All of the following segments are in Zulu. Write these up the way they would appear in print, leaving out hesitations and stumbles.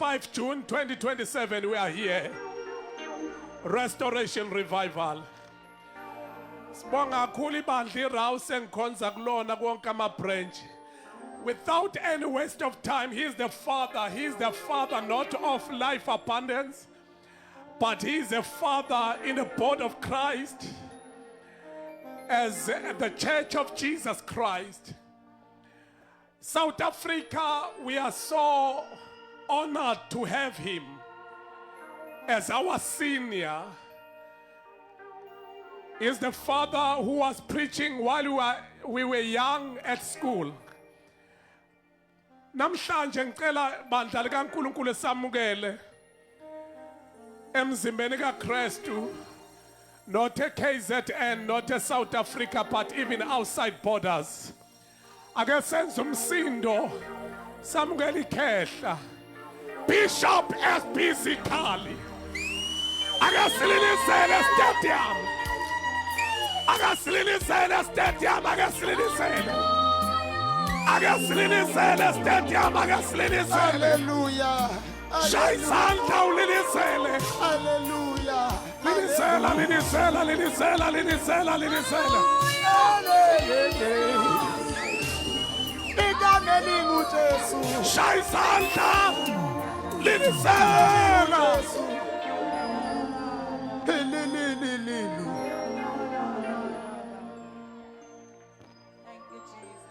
5 June 2027 we are here. Restoration Revival. Sibonga kakhulu ibandla iRouse engikhonza kulona konke ama branch. Without any waste of time, he is the father. He is the father not of life abundance, but he is a father in the body of Christ as the church of Jesus Christ. South Africa, we are so honored to have him as our senior. Is the father who was preaching while we were young at school. Namhlanje ngicela bandla likaNkulunkulu esamukele emzimbeni kaKristu, not e KZN, not e South Africa, but even outside borders. Ake senze umsindo samukele ikhehla Bishop SB Zikhali. Ake sililizele stadium. Ake sililizele stadium, ake sililizele. Ake sililizele stadium, ake sililizele. Hallelujah. Shaya izandla ulilizele. Hallelujah. Lilizela, lilizela, lilizela, lilizela, lilizela. Hallelujah. Igama elinguJesu. Shaya izandla. Lilizela. Jesu. Lililililu. Thank you, Jesus.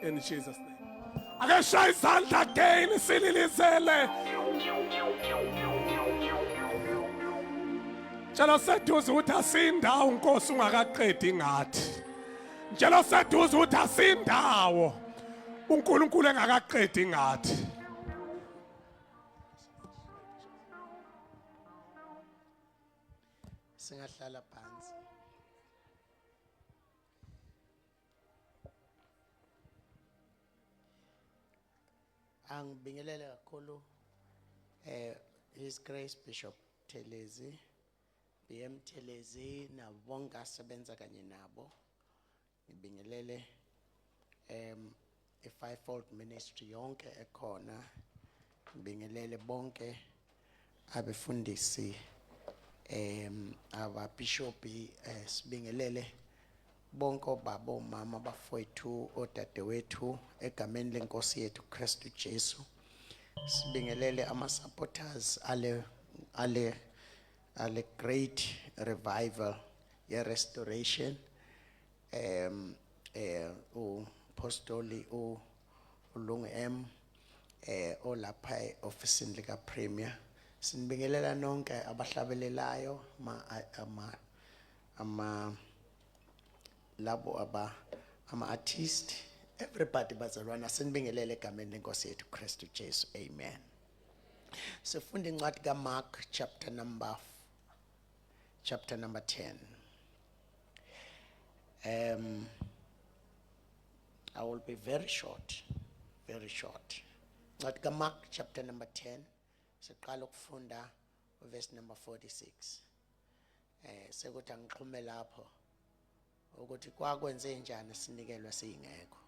In Jesus name. Ake shaya izandla again sililizele. Tshela seduze ukuthi asindawo Nkosi ungakaqedi ngathi. Tshela seduze ukuthi asindawo uNkulunkulu engakaqedi ngathi. Singahlala phansi. Angibingelele kakhulu His Grace Bishop Thelezi, BM Thelezi nabo bonke asebenza kanye nabo. Ngibingelele i-fivefold ministry yonke ekhona. Ngibingelele bonke abefundisi, ababishopi, sibingelele bonke obaba, omama, abafowethu, odadewethu egameni lenkosi yethu Kristu Jesu. Sibingelele ama supporters ale great revival ye restoration, upostoli uLungu M olapha eofisini lika Premier. Sinibingelela nonke abahlabelelayo, ama labo aba ama artist, everybody. Bazalwana, sinibingelele egameni lenkosi yethu Kristu Jesu, amen. Sifunda incwadi kaMark chapter number 10. I will be very short, very short. Incwadi kaMark chapter number 10, siqala ukufunda verse number 46. Sekuthi angixhume lapho ukuthi kwakwenze njani sinikelwe singekho.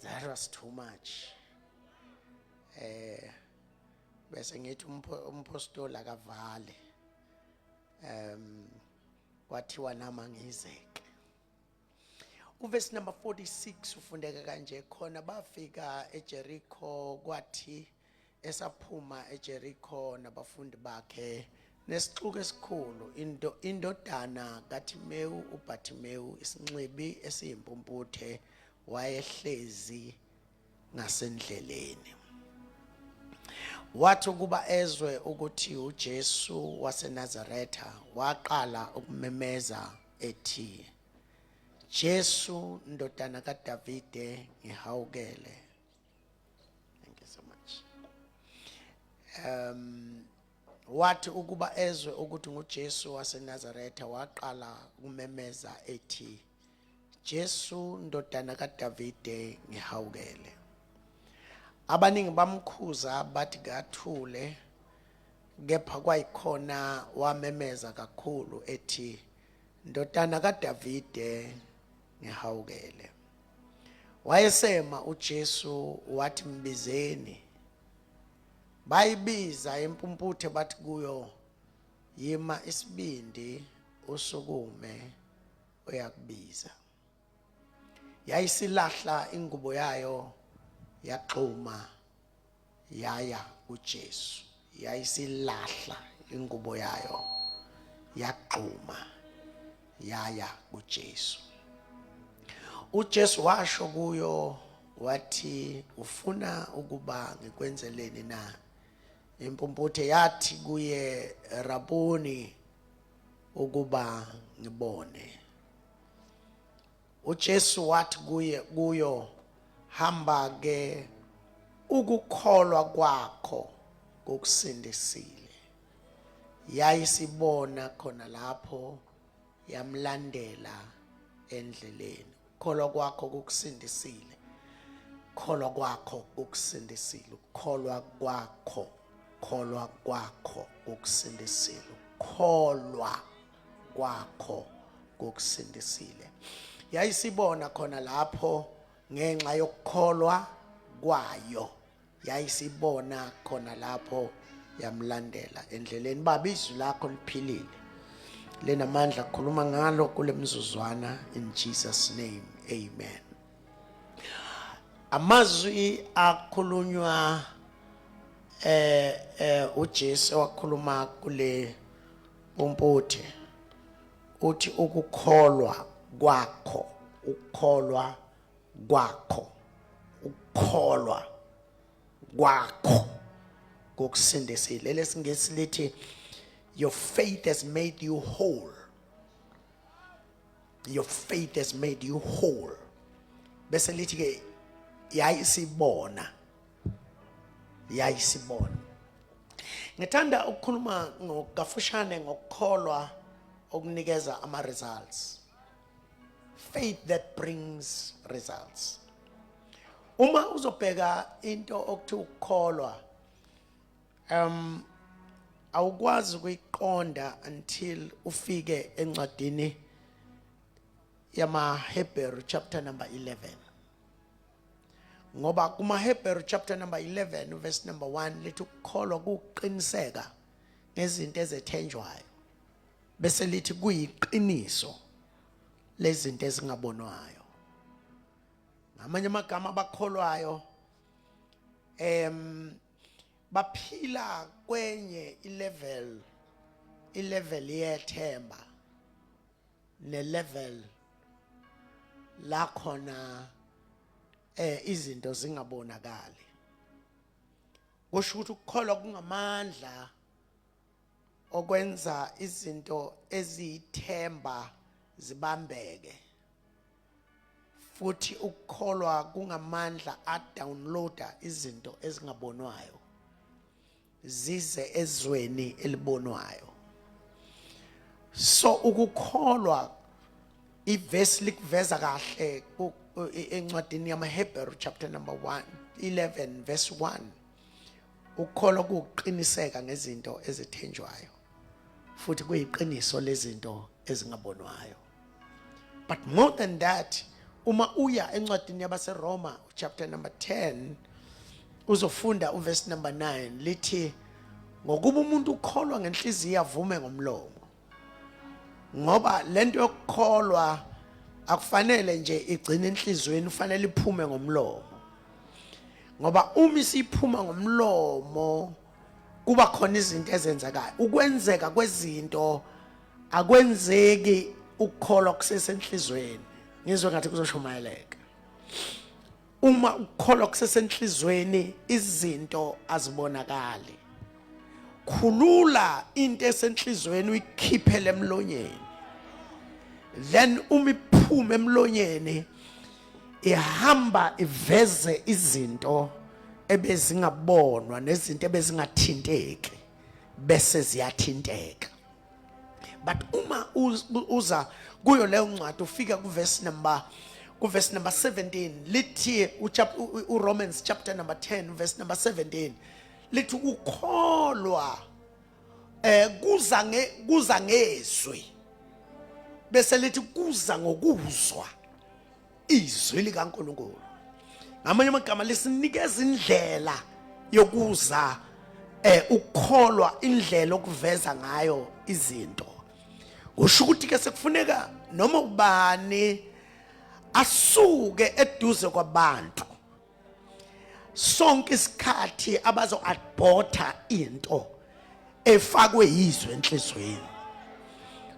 That was too much. Bese ngithi umpostoli akavale. Kwathiwa nama ngizeke. Uverse number 46 ufundeka kanje: khona bafika eJericho, kwathi esaphuma eJericho nabafundi bakhe nesixuku esikhulu, into indodana kaThimewu uBartimewu, isinxibi esiyimpumputhe, wayehlezi ngasendleleni. Wathi ukuba ezwe ukuthi uJesu waseNazaretha, waqala ukumemeza ethi, "Jesu, ndodana kaDavide, ngihawukele." Thank you so much. Wathi ukuba ezwe ukuthi nguJesu waseNazaretha, waqala ukumemeza ethi, "Jesu, ndodana kaDavide, ngihawukele." Abaningi bamkhuza bathi kathule, kepha kwayikhona wamemeza kakhulu ethi, "Ndodana kaDavide, Ngihawukele. Wayesema uJesu wathi mbizeni. Bayibiza impumputhe bathi kuyo yima isibindi usukume uyakubiza. Yayisilahla ingubo yayo yaxhuma yaya kuJesu. Yayisilahla ingubo yayo yaxhuma yaya kuJesu. uJesu washo kuyo wathi ufuna ukuba ngikwenzeleni na? Impumputhe yathi kuye Rabuni ukuba ngibone. uJesu wathi kuye kuyo hamba ke ukukholwa kwakho kukusindisile. Yayisibona khona lapho yamlandela endleleni. Ukukholwa kwakho kukusindisile. Kholwa kwakho kukusindisile. Ukukholwa kwakho, kholwa kwakho kukusindisile. Kholwa kwakho kukusindisile. Yayisibona khona lapho ngenxa yokukholwa kwayo. Yayisibona khona lapho yamlandela endleleni. Baba izwi lakho liphilile. Lenamandla khuluma ngalo kule mzuzwana in Jesus name. Amen. Amazwi akhulunywa uJesu wakhuluma kule pumputhe uthi ukukholwa kwakho ukukholwa kwakho ukukholwa kwakho kokusindisile. Lesingisi lithi your faith has made you whole. Your faith has made you whole. Bese lithi ke yayisibona yayisibona. Ngithanda ukukhuluma ngokafushane ngokukholwa okunikeza ama results. Faith that brings results. Uma uzobheka into okuthi ukukholwa awukwazi ukuyiqonda until ufike encwadini yamaHebheru chapter number 11. Ngoba kumaHebheru chapter number 11 verse number 1 lithi ukukholwa kuqiniseka ngezinto ezethenjwayo bese lithi kuyiqiniso lezinto ezingabonwayo. Ngamanye amagama abakholwayo baphila kwenye ilevel, ilevel yethemba nelevel la khona izinto zingabonakali. Kusho ukuthi ukukholwa kungamandla okwenza izinto eziyithemba zibambeke. Futhi ukukholwa kungamandla a-downloada izinto ezingabonwayo zize ezweni elibonwayo. So ukukholwa ivesi likuveza kahle encwadini yamaHebheru chapter number 1 11 verse 1. Ukukholwa kuqiniseka ngezinto ezithenjwayo futhi kuyiqiniso lezinto ezingabonwayo. But more than that, uma uya encwadini yabaseRoma chapter number 10 uzofunda uverse number 9 lithi ngokuba umuntu ukholwa ngenhliziyo avume ngomlomo. Ngoba lento yokukholwa akufanele nje igcine enhliziyweni, ufanele iphume ngomlomo. Ngoba uma isiphuma ngomlomo kuba khona izinto ezenzekayo. Ukwenzeka kwezinto akwenzeki ukukholwa kusesenhlizweni. Ngizwe ngathi kuzoshumayeleka. Uma ukukholwa kusesenhlizweni izinto azibonakali. Khulula into esenhlizweni uyikhiphele emlonyeni. Then uma iphuma emlonyeni ihamba iveze izinto ebezingabonwa nezinto ebezingathinteki bese ziyathinteka. But uma uza kuyo leyo ncwadi ufika kuverse number kuverse number 17 lithi uRomans chapter number 10 verse number 17 lithi ukukholwa kuza kuza ngezwi bese lithi kuza ngokuzwa. Izwi likaNkulunkulu ngamanye amagama lisinikeza indlela yokuza ukukholwa, indlela okuveza ngayo izinto. Kusho ukuthi ke sekufuneka noma ubani asuke eduze kwabantu sonke isikhathi abazo abhotha into efakwe yizwe enhlizweni.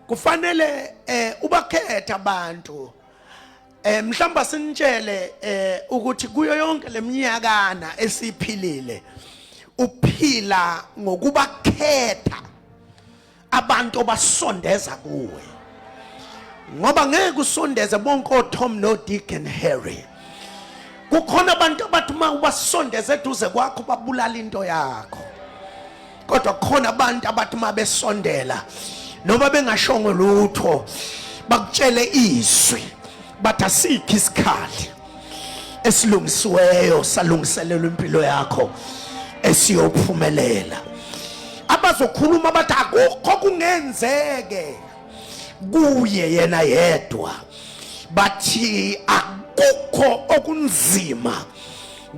Kufanele ubakhethe abantu. Mhlawumbe sinitshele ukuthi kuyo yonke leminyakana esiphilile uphila ngokubakhetha abantu obasondeza kuwe, ngoba ngeke usondeze bonke oTom noDick and Harry. Kukhona abantu abathi uma ubasondeze eduze kwakho babulala into yakho, kodwa kukhona abantu abathi uma besondela noma bengashongo lutho bakutshele izwi, bathi asikho isikhali esilungisiweyo salungiselelwa impilo yakho esiyophumelela. Abazokhuluma bathi akukho kungenzeke kuye yena yedwa, bathi akukho okunzima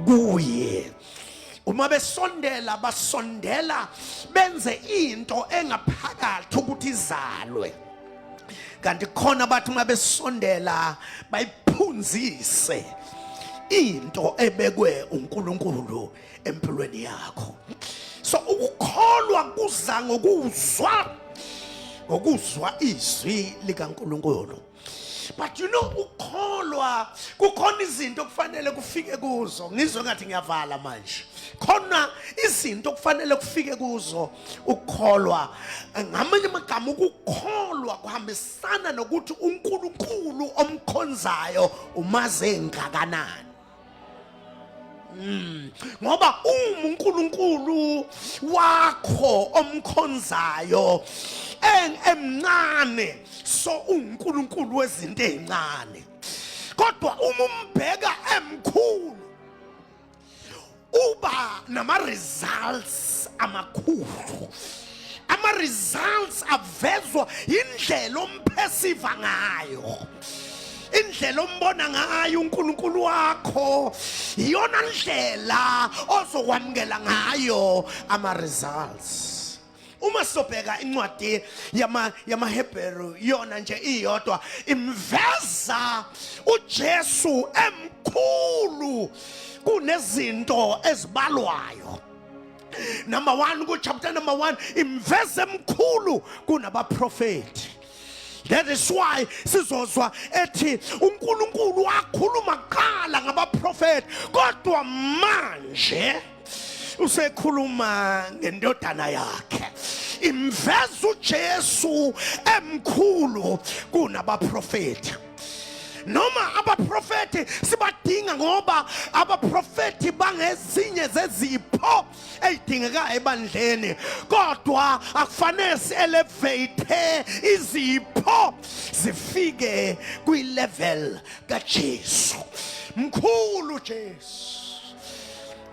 kuye. Uma besondela basondela benze into engaphakathi ukuthi izalwe, kanti khona bathi uma besondela bayiphunzise into ebekwe uNkulunkulu empilweni yakho. So ukukholwa kuza ngokuzwa izwi likaNkulunkulu. But you know, ukukholwa kukhona izinto okufanele kufike kuzo. Ngizwe ngathi ngiyavala manje. Khona izinto okufanele kufike kuzo ukukholwa. Ngamanye amagama, ukukholwa kuhambisana nokuthi uNkulunkulu omkhonzayo umaze ngakanani. Ngoba uma uNkulunkulu wakho omkhonzayo emncane, so uNkulunkulu wezinto ezincane, kodwa uma umbheka emkhulu uba nama results amakhulu. Ama results avezwa indlela omphesiva ngayo, indlela ombona ngayo uNkulunkulu wakho, iyona ndlela ozokwamukela ngayo ama results. Uma sizobheka incwadi yamaHebheru yona nje iyodwa imveza uJesu emkhulu kunezinto ezibalwayo. Number 1, ku chapter number 1 imveza emkhulu kunabaprofeti. That is why sizozwa ethi uNkulunkulu wakhuluma kuqala ngabaprofeti, kodwa manje usekhuluma ngendodana yakhe. Imveza uJesu emkhulu kunabaprofeti. Noma abaprofeti sibadinga, ngoba abaprofeti bangezinye zezipho eyidingekayo ebandleni, kodwa akufanele si-elevate izipho zifike kwi-level kaJesu. Mkhulu Jesu,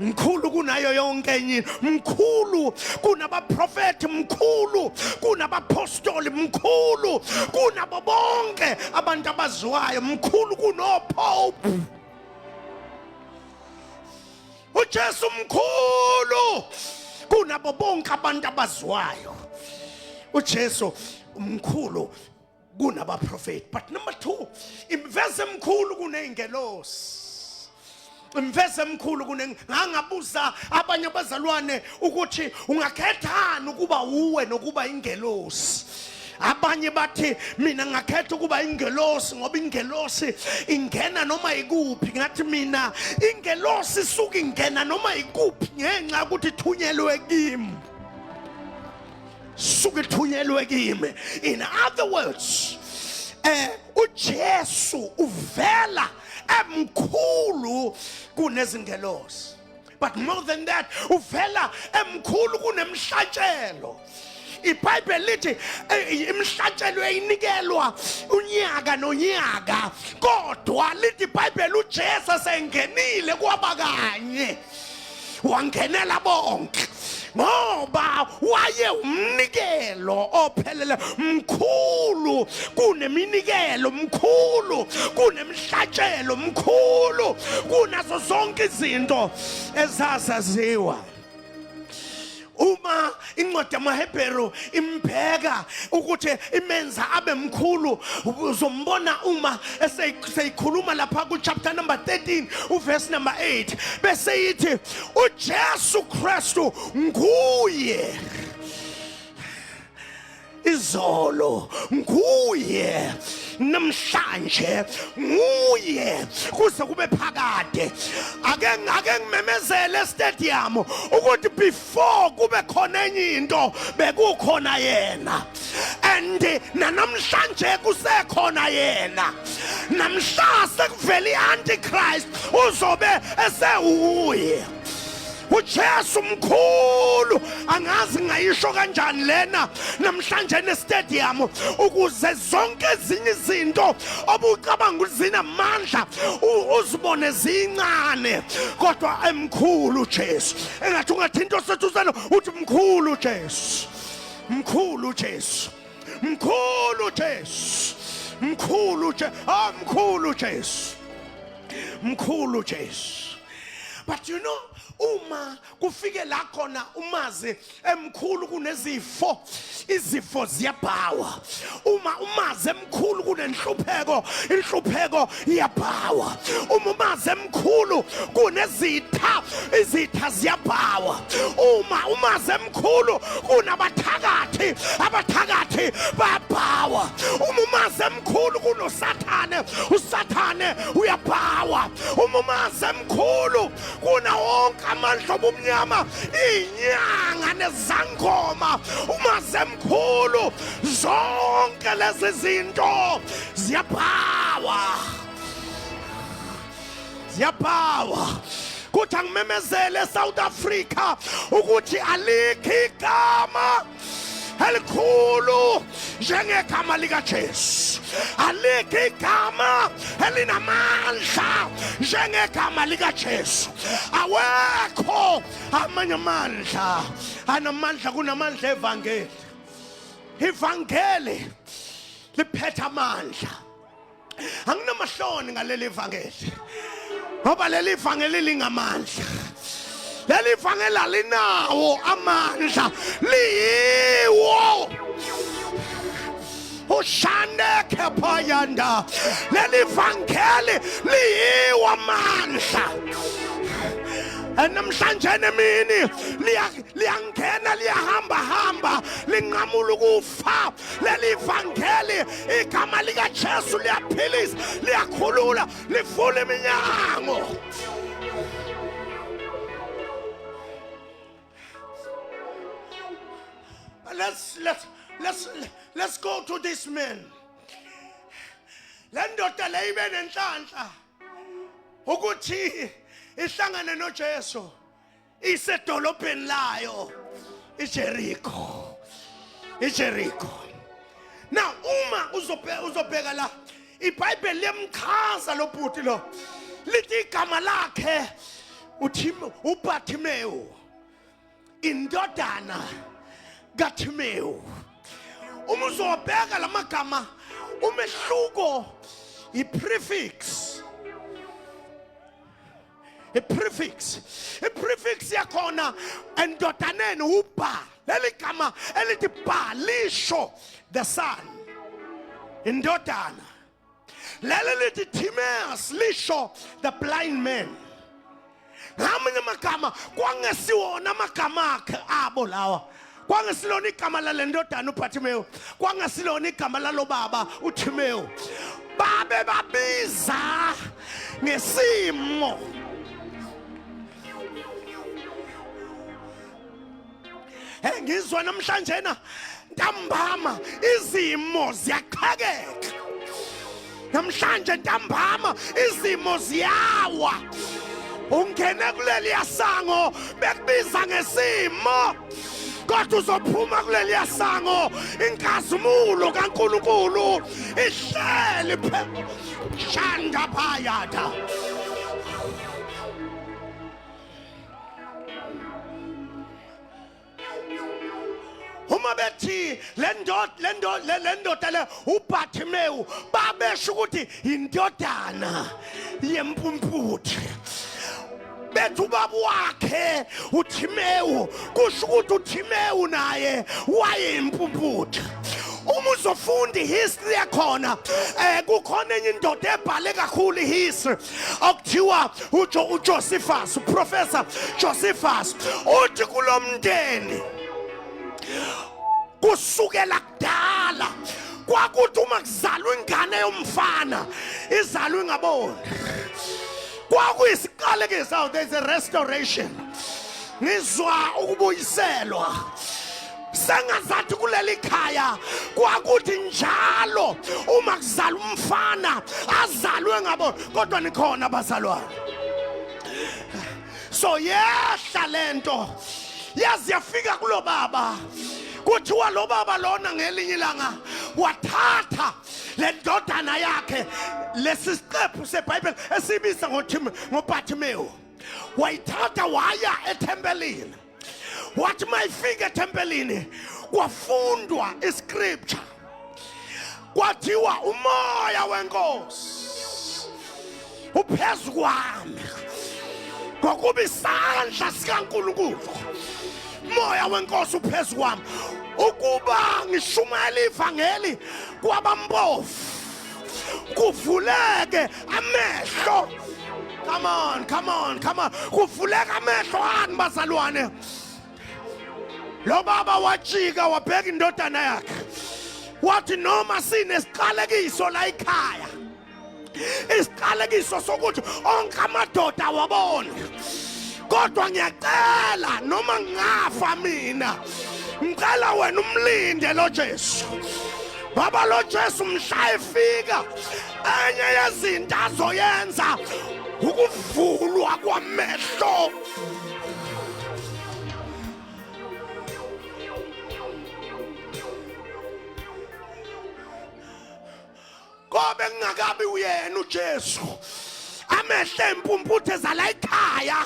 mkhulu kunayo yonke enye, mkhulu kunabaprofeti, mkhulu kunabapostoli, mkhulu kunabo bonke abantu abaziwayo, mkhulu kunopope. uJesu mkhulu kunabo bonke abantu abaziwayo. uJesu mkhulu kunabaprofeti. But number 2, imveze mkhulu kuneyingelosi, imveze mkhulu kune. Ngangabuza abanye abazalwane ukuthi ungakhethani ukuba uwe nokuba ingelosi. Abanye bathi mina ngakhetha ukuba ingelosi ngoba ingelosi ingena noma ikuphi. Ngathi mina ingelosi isuke ingena noma ikuphi ngenxa yokuthi ithunyelwe kimi, suke ithunyelwe kimi. In other words, uJesu uvela emkhulu kunezingelosi, but more than that, uvela emkhulu kunemhlatshelo. iBhayibheli lithi imhlatshelo eyinikelwa unyaka nonyaka, kodwa lithi iBhayibheli uJesu esengenile kwaba kanye wangenela bonke. Ngoba waye umnikelo ophelele, mkhulu kuneminikelo, mkhulu kunemhlatshelo, mkhulu kunazo zonke izinto ezazaziwa. Uma incwadi yamaHebheru imbheka ukuthi imenza abe mkhulu, uzombona uma eseyikhuluma lapha ku chapter number 13 uverse number 8, bese yithi uJesu Kristu nguye izolo, nguye namhlanje, nguye kuze kube phakade. Ake ngimemezele estadium ukuthi before kube khona enye into, bekukhona yena, and nanamhlanje kusekhona yena. Namhla sekuvela i-antichrist, uzobe esewuye uJesu mkhulu. Angazi ngayisho kanjani lena namhlanje nestadium, ukuze zonke ezinye izinto obucabanga ukuthi zinamandla uzibone zincane, kodwa emkhulu uJesu. Engathi ungathinta oseduzane uthi mkhulu uJesu, mkhulu uJesu, mkhulu uJesu, mkhulu Jesu, ah, mkhulu Jesu, mkhulu Jesu. But you know, uma kufike la khona umazi emkhulu kunezifo, izifo ziyabhawa. Uma umazi emkhulu kunenhlupheko, inhlupheko iyabhawa. Uma umazi emkhulu kunezitha, izitha ziyabhawa. Uma umazi emkhulu kunabathakathi, abathakathi bayabhawa. Uma umazi emkhulu kunosathane, usathane uyabhawa. Uma umazi emkhulu kuna wonke amandla obumnyama, inyanga nezangoma, umazi emkhulu, zonke lezi zinto ziyabhawa, ziyabhawa. Kuthi angimemezele eSouth Africa ukuthi alikho igama elikhulu njengegama likaJesu, alikho igama elinamandla njengegama likaJesu. Awekho amanye amandla anamandla kunamandla evangeli. Ivangeli liphethe amandla. Anginamahloni ngaleli vangeli, ngoba leli vangeli lingamandla. Leli vangeli alinawo amandla, liyiwo ushande kephayanda. Leli vangeli liyiwo amandla. Namhlanje nemini liyangena, liyahamba hamba, linqamula ukufa. Leli vangeli, igama likaJesu, liyaphilisa, liyakhulula, livula iminyango. Let's go to this man. Le ndoda le ibe nenhlanhla ukuthi ihlangane noJesu isedolobheni layo iJericho, iJericho. Now uma uzobheka la, iBhayibheli liyamchaza lo bhuti lo, lithi igama lakhe uThim uBartimewu, indodana kaThimewu. Uma uzobheka lamagama, umehluko i-prefix, i-prefix, i-prefix yakhona endodaneni uba. Leli gama elithi ba lisho the son, indodana. Leli lithi Timaeus lisho the blind man. Ngamanye amagama, kwangesiwona amagama akhe abo lawa, kwangesilona igama lale ndodana uBartimewu, kwangesilona igama lalo baba uThimewu, babe babiza ngesimo. Hey, ngizwa namhlanje na ntambama izimo ziyaqhekeka. Namhlanje ntambama izimo ziyawa. Ungene kuleli yasango bekubiza ngesimo, kodwa uzophuma kuleli yasango inkazimulo kaNkulunkulu ihleli phe shanda phayatha. Uma bethi le ndoda le ndoda le ndoda le uBartimewu, babesho ukuthi indodana yempumputhe. Bethi ubaba wakhe uThimewu, kusho ukuthi uThimewu naye wayeyimpumputhe. Uma uzofunda ihistory yakhona, kukhona enye indoda ebhale kakhulu ihistory okuthiwa uJosephus, uProfessor Josephus, uthi kulomndeni kusukela kudala kwakuthi uma kuzalwa ingane yomfana izalwe ingaboni, kwakuyisiqalekiso. There's a restoration, ngizwa ukubuyiselwa. Sengazathi kuleli khaya kwakuthi njalo uma kuzalwa umfana azalwe ngabo, kodwa nikhona abazalwane. So yehla lento yazi yafika kulo baba. Kuthiwa lo baba lona ngelinye ilanga wathatha le ndodana yakhe, lesi siqephu seBhayibheli esibisa ngoBartimewu, wayithatha waya ethempelini. Wathi mayifika ethempelini kwafundwa iscripture, kwathiwa umoya wenkosi uphezu kwami ngokuba isandla sikaNkulunkulu, moya wenkosi uphezu kwami ukuba ngishumayele ivangeli kwabampofu, kuvuleke amehlo. Come on, come on, come on, kuvuleka amehlo ani bazalwane. Lo baba wajika wabheka indodana yakhe wathi, noma sinesiqalekiso la ekhaya, isiqalekiso sokuthi onke amadoda awaboni, kodwa ngiyacela, noma ngingafa mina, ngicela wena umlinde lo Jesu. Baba, lo Jesu mhla efika, enye yezinto azoyenza ukuvulwa kwamehlo. Kobe kungakabi uyena uJesu, amehlo empumputhe zala ekhaya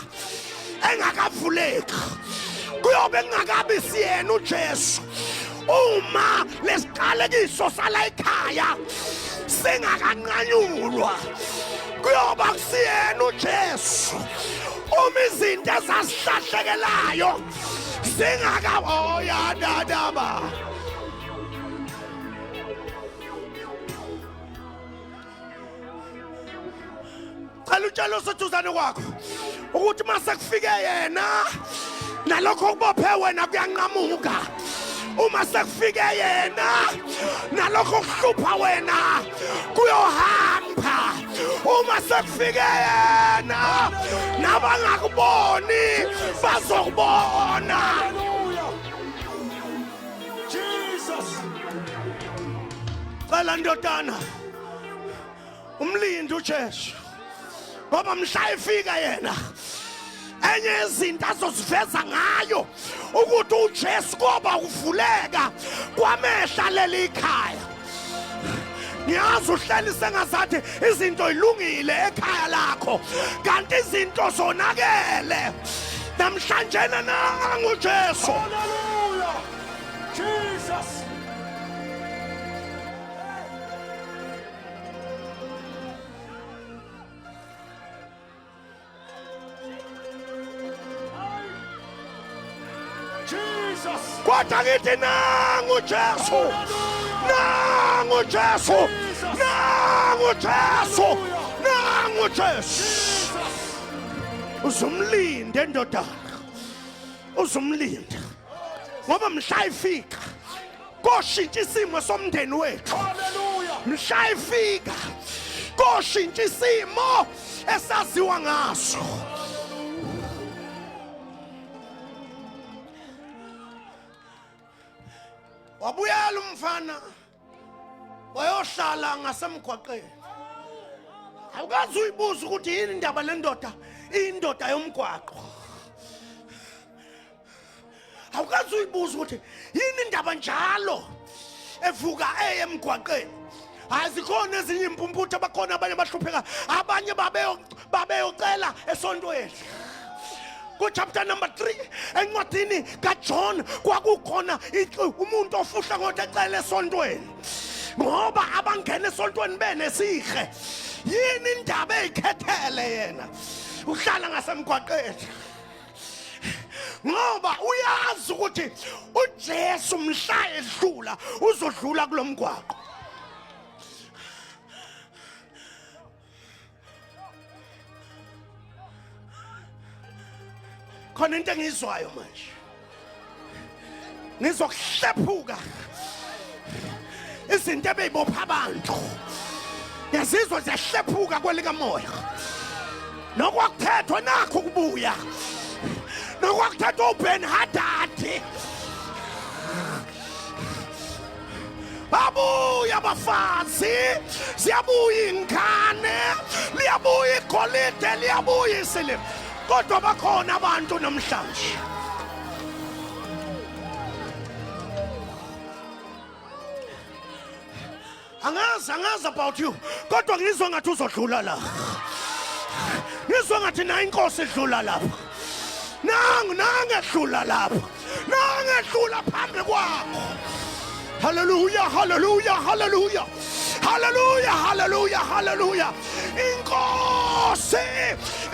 engakavuleki. Kuyobe kungakabi siyena uJesu uma lesiqalekiso sala ekhaya singakanqanyulwa. Kuyoba kusiyena uJesu uma izinto ezasihlahlekelayo singaka oyadadaba. Cela utshele oseduzane kwakho ukuthi mase kufike yena, nalokho okubophe wena kuyanqamuka. Uma sekufike yena, nalokho okuhlupha wena kuyohamba. Uma sekufike yena, nabangakuboni bazokubona. Jesus. Cela ndodana umlindi uJesu, ngoba mhla efika yena, enye yezinto azosiveza ngayo ukuthi uJesu koba uvuleka kwamehla leli khaya. Ngiyazi uhleli sengazathi izinto ilungile ekhaya lakho, kanti izinto zonakele namhlanje. Nangu uJesu. Hallelujah. Jesus. Jesus. Kodwa ngithi nangu Jesu, nangu Jesu, nangu Jesu, nangu Jesu. Uzumlinde ndodana, uzumlinde, ngoba mhla ifika koshintsha isimo somndeni wethu. Hallelujah. Mhla ifika koshintsha isimo esaziwa ngaso. Wabuyela umfana wayohlala ngasemgwaqeni. Awukazi uyibuza ukuthi yini indaba le ndoda indoda yomgwaqo. Awukazi uyibuza ukuthi yini indaba njalo evuka eye emgwaqeni. Hayi, zikhona ezinye impumputhe, bakhona abanye abahlupheka, abanye babeyocela esontweni. Ku-chapter number 3 encwadini kaJohn kwakukhona umuntu ofuhla ngothi ecele esontweni, ngoba abangena esontweni benesihe. Yini indaba eyikhethele yena uhlala ngasemgwaqeni? Ngoba uyazi ukuthi uJesu mhla edlula uzodlula kulomgwaqo. Khona into engiyizwayo manje, ngizokuhlephuka izinto ebeyibopha abantu, ngiyazizwa ziyahlephuka kwelikamoya. Nokwakuthethwa nakho ukubuya, nokwakuthethwa uBen Hadadi, babuya abafazi, ziyabuya ingane, liyabuya igolide, liyabuya isiliva, kodwa bakhona abantu namhlanje. Angazi about you, kodwa ngizwa ngathi uzodlula la, ngizwa ngathi nayo inkosi idlula lapha, nangu nangehlula lapha, nangehlula phambi kwakho. Haleluya, haleluya, haleluya, haleluya, haleluya, haleluya. Inkosi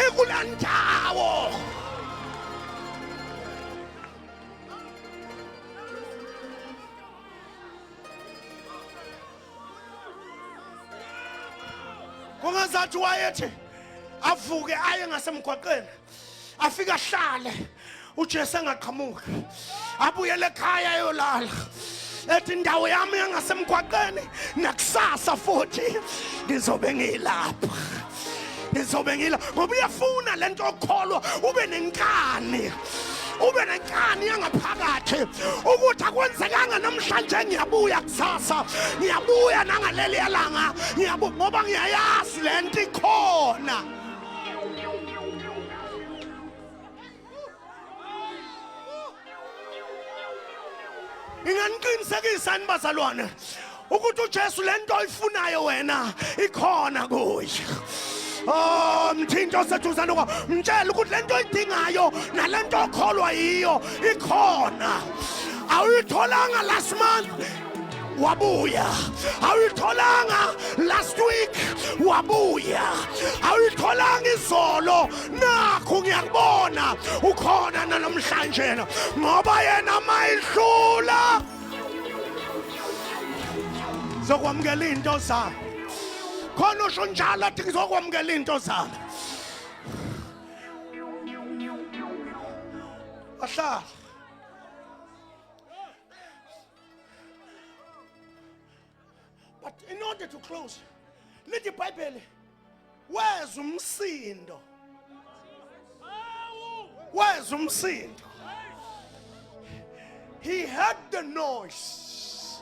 ikulandawo. Kungazathi wayethi avuke aye ngasemgwaqeni, afike ahlale, uJesu engaqhamuki, abuyele ekhaya ayolala, ethi indawo yami yangasemgwaqeni, nakusasa futhi ngizobe ngilapha, ngizobe ngila, ngoba uyafuna lento okholwa ube nenkani, ube nenkani yangaphakathi ukuthi akwenzekanga namhlanje, ngiyabuya kusasa, ngiyabuya nangaleli yalanga, ngiyabuya ngoba ngiyayazi lento ikhona. Nginganiqinisekisa ni bazalwane ukuthi uJesu lento oyifunayo wena ikhona kuye. Oh, mthinto oseduzane kwa, mtshela ukuthi lento oyidingayo nalento okholwa yiyo ikhona. Awuyitholanga last month, wabuya. Awuyitholanga last week, wabuya. Awuyitholanga izolo, nakho ngiyakubona ukhona namhlanje, ngoba yena mayidlula zokwamukela into zami. Khona usho njalo athi ngizokwamukela into zami. Ahlala But in order to close, lithi iBhayibheli weza umsindo, weza umsindo. He heard the noise.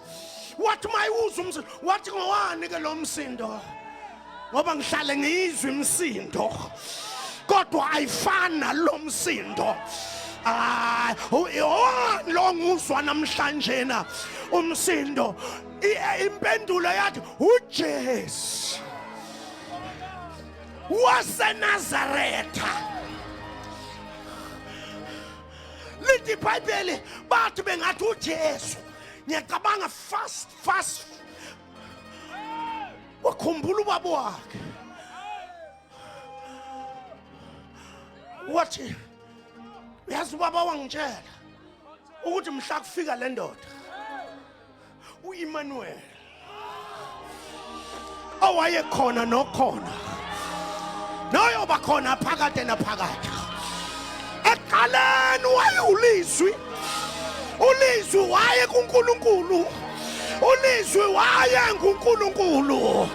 Wathi mayiwuza umsindo, wathi ngowani ke lo msindo? Ngoba ngihlale ngiyizwa imisindo, kodwa ayifani nalo msindo. Hayi, owani lo nguzwa namhlanje na umsindo? Impendulo yathi uJesu waseNazaretha. Lithi iBhayibheli bathi bengathi uJesu, ngiyacabanga fast fast wakhumbula ubaba wakhe, wathi uyazi ubaba wangitshela ukuthi mhla kufika le ndoda uEmmanuel owayekhona nokhona noyoba khona phakade naphakade, ekuqaleni wayewulizwi, ulizwi waye kuNkulunkulu, ulizwi waye nguNkulunkulu.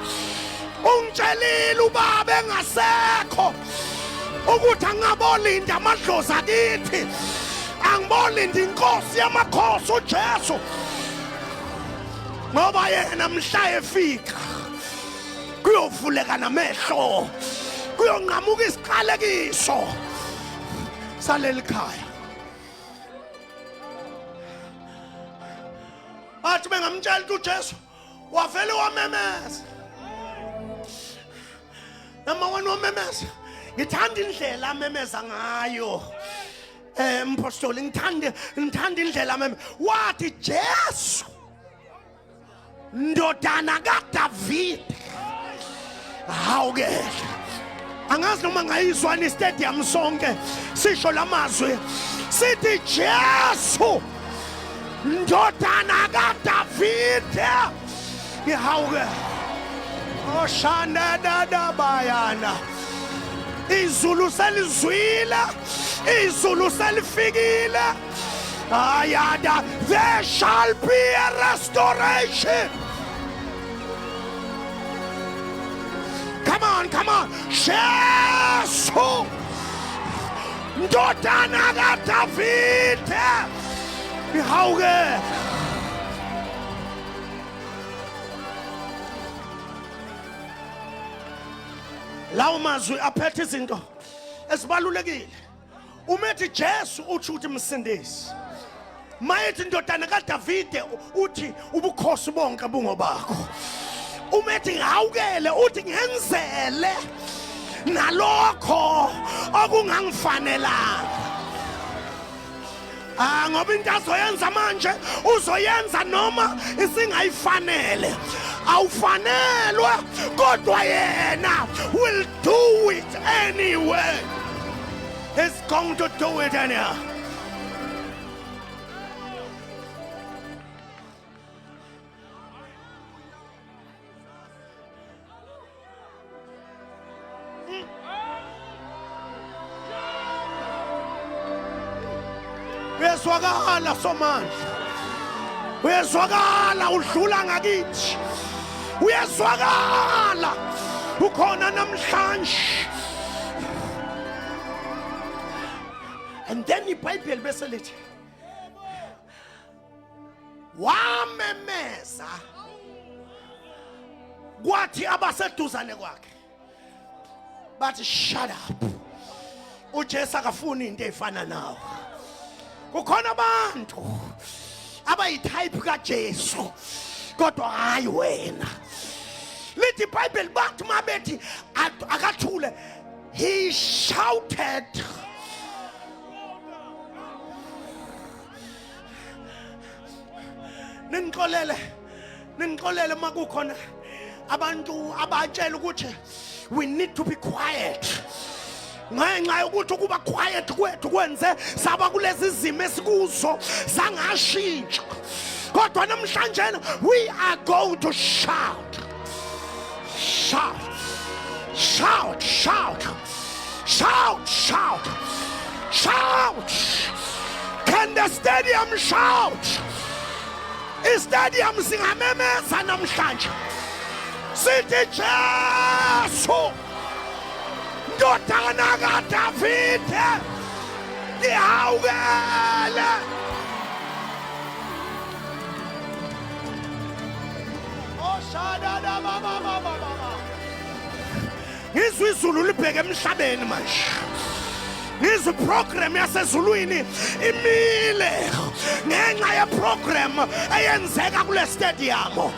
Ungitshelile ubaba engasekho ukuthi angabolinda amadlozi akithi, angibolinda inkosi yamakhosi uJesu, ngoba yena mhla efika kuyovuleka namehlo, kuyonqamuka isiqalekiso saleli khaya. Athi bengamtshela ukuthi uJesu wavele wamemeza, number 1 wamemeza. Ngithanda indlela amemeza ngayo. Mpostoli, ngithanda indlela meme wathi Jesu ndodana kaDavid. Hawu ke, angazi noma ngayizwa ni stadium sonke sisho lamazwi, sithi Jesu ndodana kaDavid ihawuke. Oshanda dada bayana, izulu selizwile, izulu selifikile. Ayada, there shall be a restoration. Come on, come on. Jesu ndodana kaDavide ihawuke. Lawo mazwi aphethe izinto esibalulekile. Uma ethi Jesu, uthi ukuthi msindisi. Mayethi indodana kaDavide, uthi ubukhosi bonke bungobakho. Uma ethi ngihawukele, uthi ngenzele nalokho okungangifanelanga. Ah, ngoba into azoyenza manje uzoyenza noma isingayifanele. Awufanelwe, kodwa yena will do it anyway. He's going to do it anyhow. Uyezwakala Somandla, uyezwakala udlula ngakithi, uyezwakala ukhona namhlanje. And then iBhayibheli bese lithi wamemeza, kwathi abaseduzane kwakhe bathi, "Shut up, uJesu akafuni into efana nawe." Kukhona abantu abayitype kaJesu, kodwa hayi wena. Lithi iBhayibheli bathi mabethi akathule, he shouted. Ningixolele, ningixolele makukhona abantu abatshela ukuthi we need to be quiet ngenxa yokuthi ukuba quiet kwethu kwenze saba kulezi zimo esikuzo sangashintsha. Kodwa namhlanje we are going to shout, shout, shout, shout, shout, shout, shout. Can the stadium shout? Istadium singamemeza namhlanje sithi Jesu ndodana kaDavide ngihawukele. Oshada baba baba baba, ngizwe izulu libheke emhlabeni manje. Ngizwe iprogram yasezulwini imile ngenxa yeprogram eyenzeka kule stadium.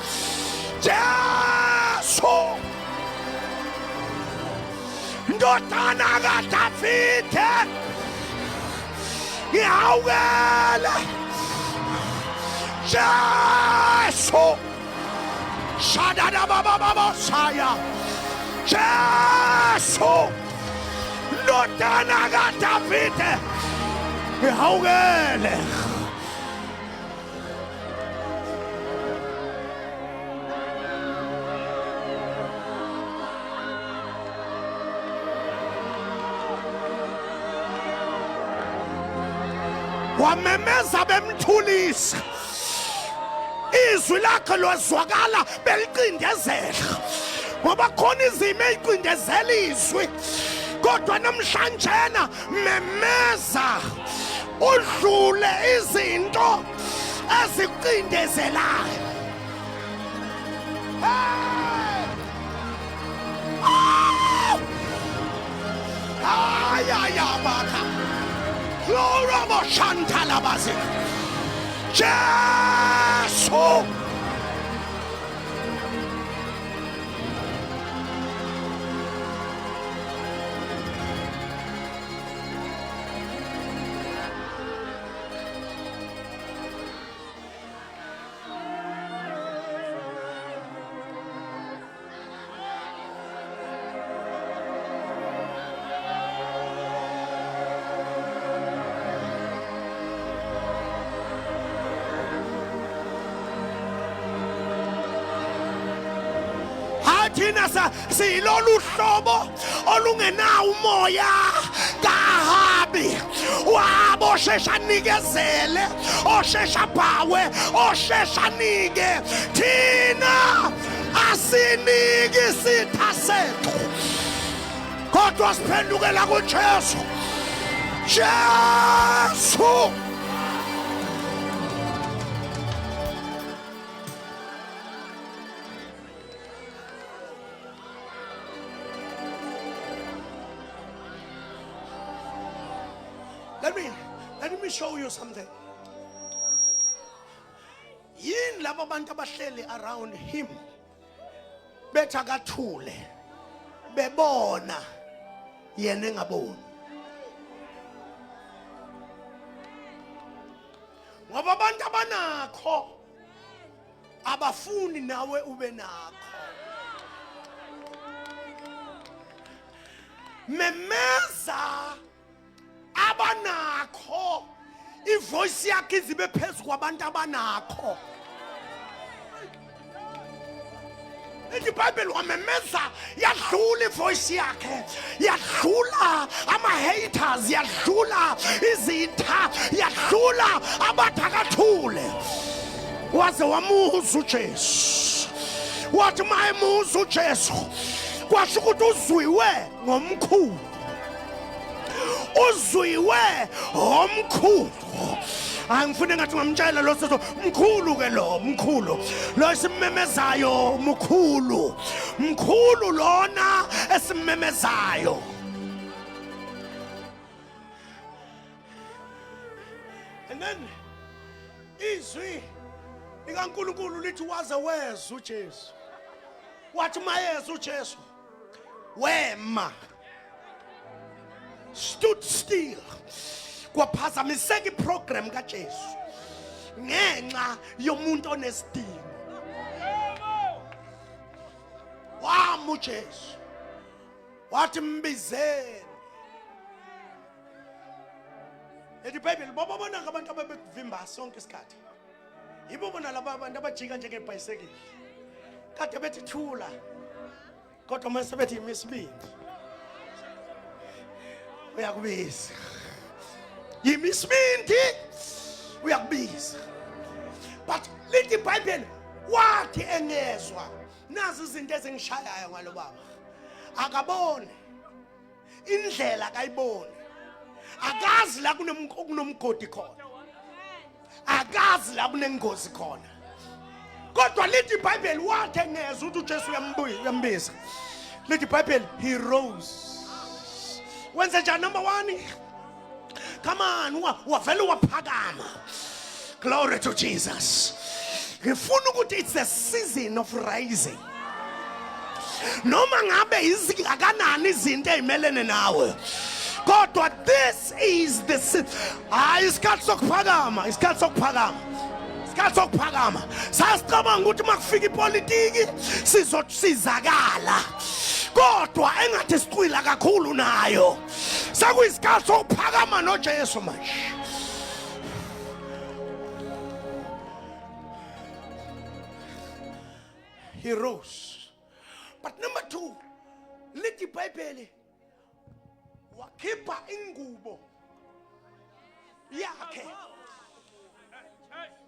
Jesu ndodana kaDavide ngihawukele. Jesu shadada baba baba saya, Jesu ndodana kaDavide ngihawukele. Wamemeza bemthulisa, izwi lakhe lwazwakala belicindezela, ngoba khona izimo eyicindezela izwi. Kodwa namhlanjena memeza udlule izinto ezikucindezelayo. Hey! Oh! Ay, ay, abaka. Glory Shantalabasi. Jesu. Thina siyilolu hlobo olungenawo umoya kaAhabi. Wabo shesha nikezele, oshesha bhawe, oshesha nike. Thina asiniki isitha sethu, kodwa siphendukela kuJesu. Jesu. Let me show you something. Yini laba bantu abahleli around him bethi akathule, bebona yena engaboni? Ngoba abantu abanakho abafuni nawe ube nakho. Memeza abanakho, ivoice yakhe izibe phezu kwabantu abanakho. Lithi iBhayibheli wamemeza, yadlula ivoice yakhe, yadlula ama-haters, yadlula izitha, yadlula abathakathule, waze wamuza uJesu. Wathi uma emuza uJesu, kwasho ukuthi uzwiwe ngomkhulu, uzwiwe omkhulu. Hayi, ngifune ngathi ngamtshela lo soso mkhulu ke, lo mkhulu lo esimmemezayo, mkhulu, mkhulu lona esimmemezayo. And then izwi likaNkulunkulu lithi waze weza uJesu. Wathi mayeza uJesu, wema, stood still. Kwaphazamiseka iprogram kaJesu ngenxa yomuntu onesidingo. Wama uJesu, wathi mbizeni. Ethi iBhayibheli bababona abantu ababekuvimba sonke isikhathi, yibo bona laba abantu abajika njengebhayisekile, kade bethi thula, kodwa mase bethi yimisibindi uyakubiza, yimisibindi uyakubiza. But lithi iBhayibheli wathi engezwa, nazi izinto ezingishayayo ngalo baba, akabone indlela, akayiboni, akazi la kunomgodi khona, akazi la kunengozi khona. Kodwa lithi iBhayibheli wathi engezwa ukuthi uJesu uyambiza, lithi iBhayibheli he rose. Wenze njani? Number 1, come on, wavele waphakama. Glory to Jesus. Ngifuna ukuthi it's a season of rising. Noma ngabe izingakanani izinto ezimelene nawe, kodwa this is the hayi, isikhathi sokuphakama, isikhathi sokuphakama, isikhathi sokuphakama. Sasicabanga ukuthi makufika ipolitiki sizosizakala, kodwa engathi sicwila kakhulu nayo. Sekuyisikhathi sokuphakama noJesu manje. He rose. But number 2, lithi iBhayibheli wakhipha ingubo yakhe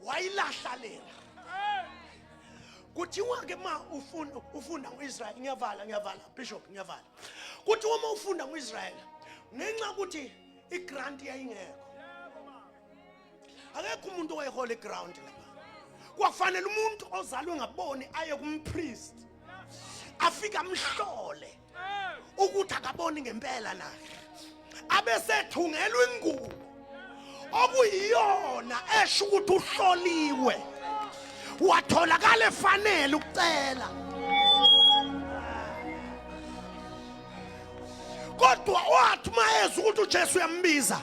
wayilahla lela. Kuthiwa ke ma ufunda ngoIsrael, ngiyavala, ngiyavala bishop, ngiyavala. Kuthiwa uma ufunda ngoIsrael, ngenxa ukuthi igrant yayingekho, akekho umuntu owayehola iground lapha, kwakufanele umuntu ozalwe ngaboni aye kumpriest, afike amhlole ukuthi akaboni ngempela na, abesethungelwa ingubo okuyiyona esho ukuthi uhloliwe, watholakala efanele ukucela. Kodwa wathi mayeza ukuthi uJesu uyambiza,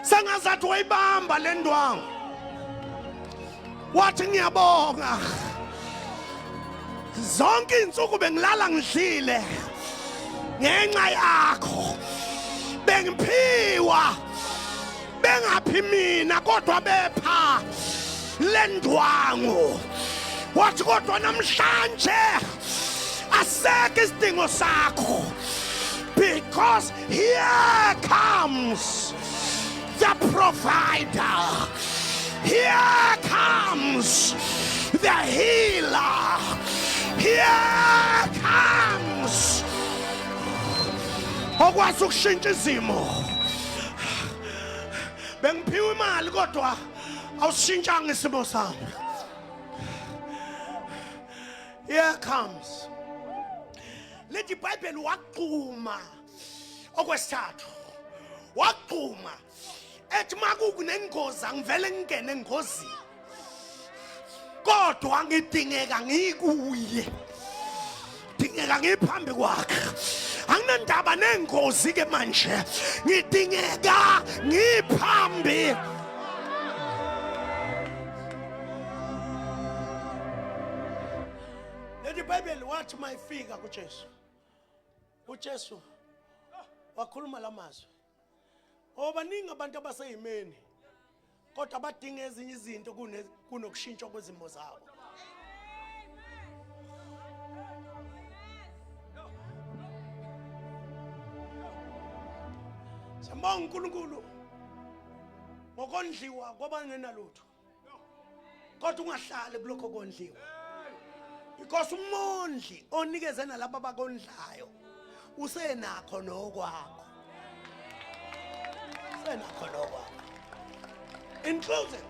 sengazathi wayibamba le ndwangu, wathi ngiyabonga, zonke izinsuku bengilala ngidlile ngenxa yakho, bengiphiwa bengaphi mina, kodwa bepha le ndwangu. Wathi kodwa namhlanje Asekho isidingo sakho, because here comes the provider, here comes the healer, here comes okwazi ukushintsha izimo. Bengiphiwe imali kodwa awusishintshanga isimo sami. Here comes. Lithi iBhayibheli waqhuma okwesithathu, waqhuma ethi makukunengozi angivele ngingene engozini, kodwa ngidingeka ngikuye, dingeka ngiphambi kwakhe. Anginandaba nengozi ke manje, ngidingeka ngiphambi. Lethi iBhayibheli wathi mayifika kuJesu, uJesu wakhuluma lamazwi. Ngoba baningi abantu abaseyimeni kodwa badinga ezinye izinto kunokushintshwa kwezimo zabo. Siyambonga uNkulunkulu ngokondliwa kwabangenalutho, kodwa ungahlali kulokho kondliwa, because umondli onikeze nalabo abakondlayo usenakho nokwakho, usenakho nokwakho. In closing,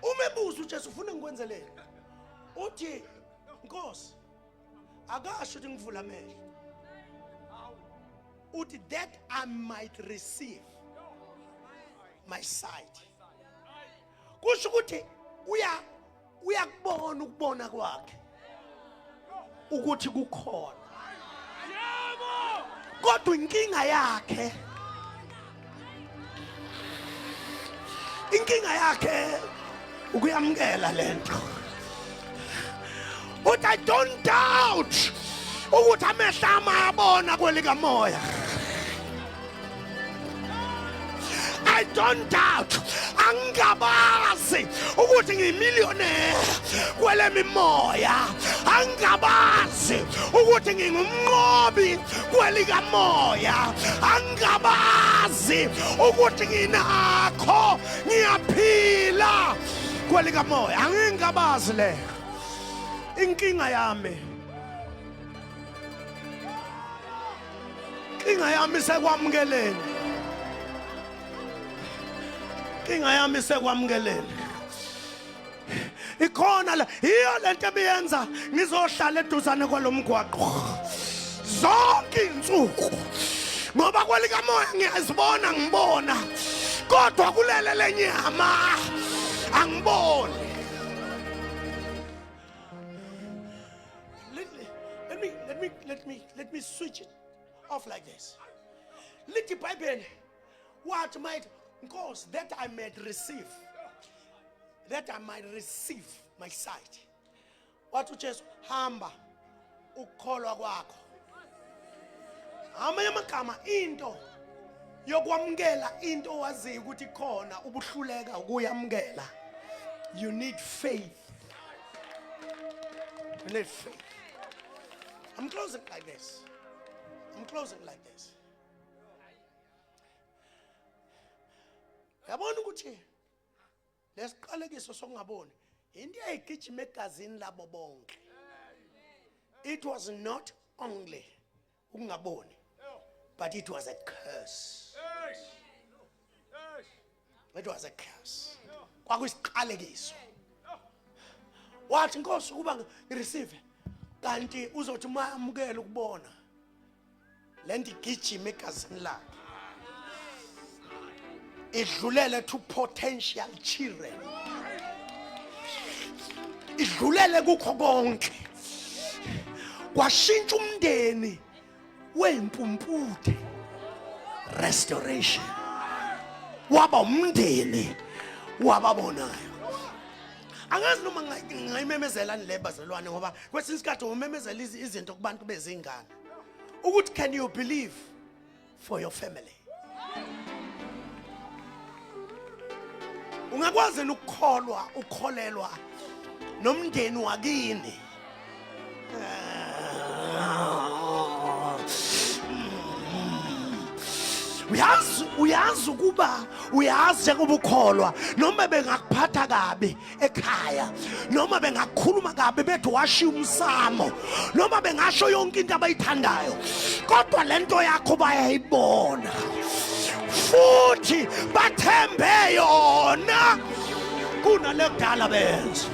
uma ebuza uJesu ufuna ngikwenzeleni, uthi Nkosi akasho ukuthi ngivula amehlo, uthi that I might receive my sight. Kusho ukuthi uyakubona ukubona kwakhe ukuthi kukhona, kodwa inkinga yakhe ukuyamukela lento. Uthi I don't doubt ukuthi amehlo ami ayabona kwelikamoya. I don't doubt, angingabazi ukuthi ngiyimillionaire kwelemimoya, angingabazi ukuthi ngingumnqobi kwelikamoya, angingabazi ukuthi nginakho, ngiyaphila kwelikamoya, angingabazi le. Inkinga yami, inkinga yami isekwamukeleni, inkinga yami isekwamukeleni. Ikhona la, yiyo lento ebiyenza ngizohlala eduzane kwalomgwaqo zonke insuku, ngoba kwelikamoya ngiyazibona, ngibona, kodwa kulele lenyama angiboni. Let me switch it off like this. Lithi iBhayibheli wathi might Nkosi that I might receive, that I might receive my sight. Wathi uJesu hamba, ukukholwa kwakho. Amanye amagama, into yokwamukela into owaziyo ukuthi khona ubuhluleka ukuyamukela, you need faith, you need faith. I'm closing like this, I'm closing like this. Yabona ukuthi lesiqalekiso sokungaboni into eyayigijima egazini labo bonke. It was not only ukungaboni, but it was a curse, it was a curse. Kwakuyisiqalekiso. Wathi Nkosi ukuba ngireceive, kanti uzothi uma amukela ukubona lento igijima egazini lakhe idlulele to potential children, idlulele kukho konke. Kwashintsha umndeni weyimpumputhe, restoration, waba umndeni wababonayo. Angazi noma ngingayimemezela le bazalwane, ngoba kwesinye isikhathi umemezela izinto kubantu bezingane ukuthi can you believe for your family? Ungakwazi ukukholwa, ukukholelwa nomndeni wakini? Uyazi, uyazi ukuba uyazi njengoba ukholwa, noma bengakuphatha kabi ekhaya, noma bengakhuluma kabi bethi washiya umsamo, noma bengasho yonke into abayithandayo, kodwa lento yakho bayayibona futhi bathembe yona kunale kudala benza.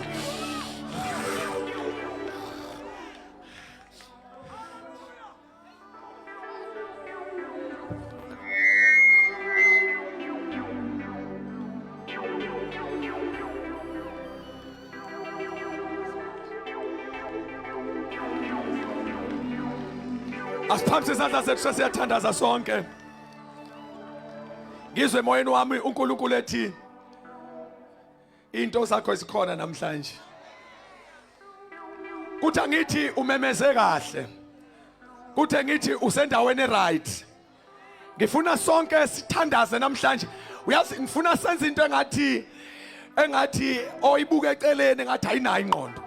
Asiphakamise izandla zethu, sesiyathandaza sonke. Ngizwe emoyeni wami uNkulunkulu ethi into zakho zikhona namhlanje. Kuthi angithi umemeze kahle, kuthi ngithi usendaweni right. Ngifuna sonke sithandaze namhlanje. Uyazi, ngifuna senze into engathi oyibuka eceleni engathi ayinayo ingqondo,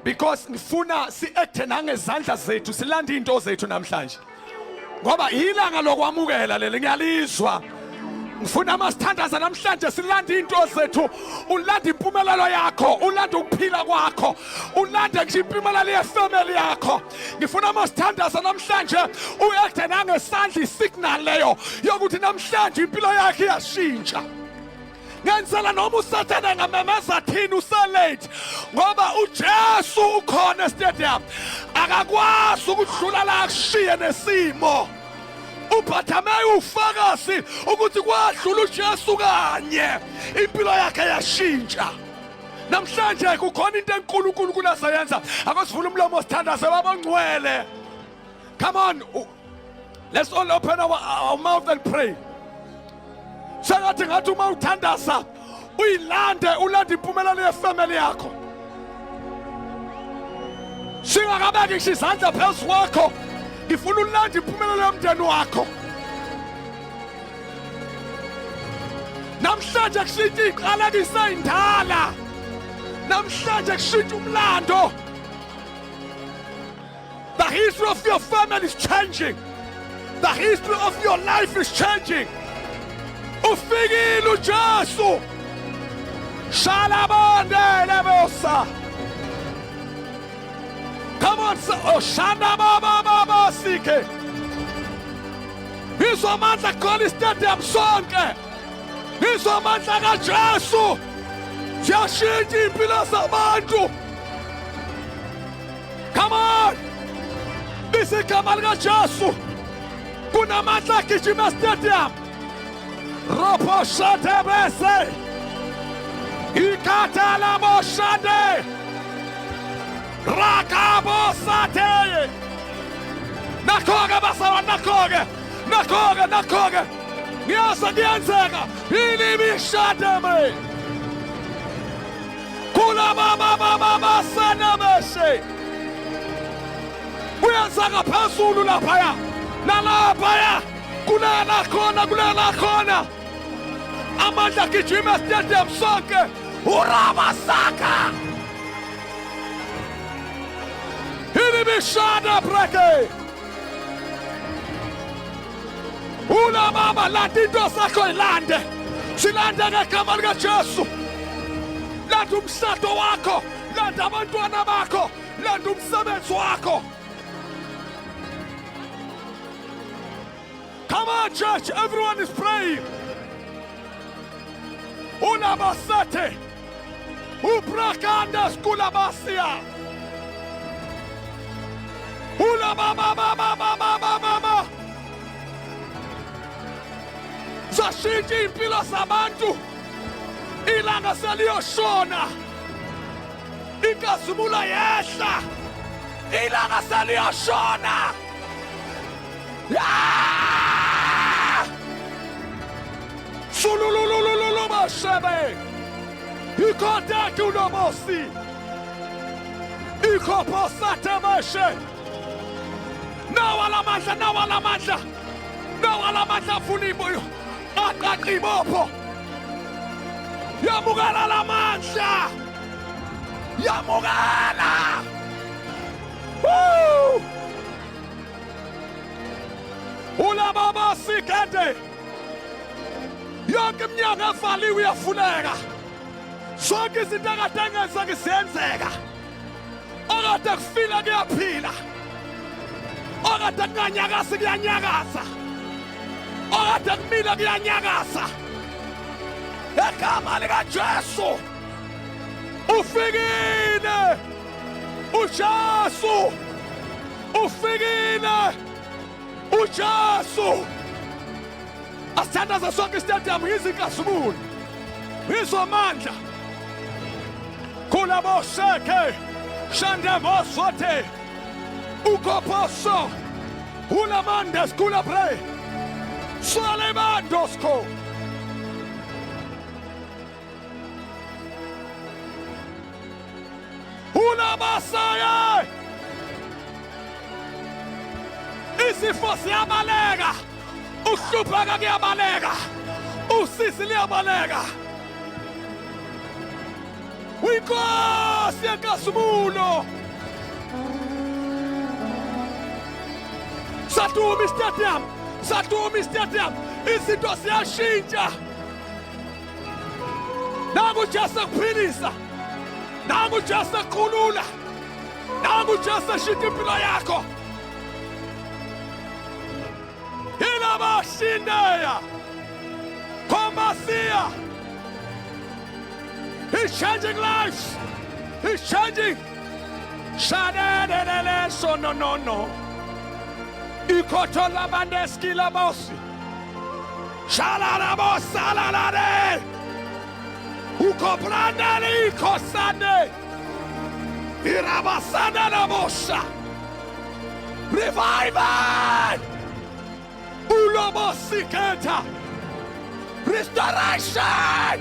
because ngifuna si-acte nangezandla zethu, silande into zethu namhlanje, ngoba ilanga lokwamukela leli. Ngiyalizwa. Ngifuna masithandaza namhlanje silande into zethu. Ulanda impumelelo yakho, ulanda ukuphila kwakho, ulande ngisho impumelelo yefamily yakho. Ngifuna masithandaza namhlanje u-acte nangesandla, isignal leyo yokuthi namhlanje impilo yakhe iyashintsha. Ngenzela noma uSathane engamemeza thini, uselate, ngoba uJesu ukhona estadium, akakwazi ukudlula la akushiye nesimo. UBhathameyu ufakazi ukuthi kwadlula uJesu kanye, impilo yakhe yashintsha. Namhlanje kukhona into enkulu uNkulunkulu azoyenza. Akosivula umlomo sithandaze. Babongcwele, come on, let's all open our mouth and pray. Sengathi ngathi uma uthandaza uyilande, ulande impumelelo yefamily yakho. Singakabeki ngisho izandla phezu kwakho, ngifuna ulande impumelelo yomndeni wakho namhlanje. Kushintsha iqalekise indala namhlanje, kushintsha umlando. The history of your family is changing, the history of your life is changing. Ufikile uJesu. Shalabande bosa. Come on, oh, shanda baba baba sike. Ngizwa amandla khona istadium sonke. Ngizwa amandla kaJesu. Siyashintsha impilo zabantu. Come on. Bisigama likaJesu. Kunamandla agijima stadium. Ropo shate bese. Ikatala boshade. Rakabo sate. Nakho-ke basawa, nakho-ke. Nakho-ke, nakho-ke. Ngiyasa kuyenzeka. Ilibishade me. Kula baba baba basana beshe. Kuyenzeka phezulu laphaya. Nalaphaya. Kulala khona, kulala khona. Amandla gijima stadium sonke. Urabasaka. Ilibishada breke. Ula baba, landa into sakho, ilande. Silande ngegama likaJesu. Landa umshado wakho, landa abantwana bakho, landa umsebenzi wakho. Come on, church, everyone is praying. Ulabasete. Uprakanda skulabasia. Ulabababababababa. Zashintsha impilo zabantu. Ilanga seliyoshona. Inkazimulo yehla. Ilanga seliyoshona. Ah! Sululululu bashebe. Ikotaki unomosi. Ikhophosate meshe. Nawa lamandla, nawa lamandla. Nawa lamandla afuna ibuyo. Aqaqa ibopho. Yamukela lamandla. Yamukela. Woo! Ulababa sikade. Yonke iminyango evaliwe iyavuleka. Zonke izinto akade engenzeki ziyenzeka. Okade kufila kuyaphila. Okade kunganyakazi kuyanyakaza. Okade kumile kuyanyakaza. Egama likaJesu ufikile. uJesu ufikile. uJesu asithandaza sonke istadium ngizinkazimulo ngizwa amandla kulaboseke shandemoswathe ukophoso ulamandes kulabre swalebandosko ulabasaye isifo siyabaleka uhlupheka kuyabaleka usizi liyabaleka uyinkosi yenkasimulo saduma istadium saduma istadium izinto ziyashintsha nangu ujesu ekuphilisa nangu ujesu ekukhulula nangu ujesu eshintsha impilo yakho ilabashindeya komasiya. He's changing lives. He's changing. Shadelele so no no no. Ikotho labandeski labosi. Shalalabo salalade. Ukobrandali ikosande. Irabasanda labosa. Revival. Ulobosiketha. Restoration.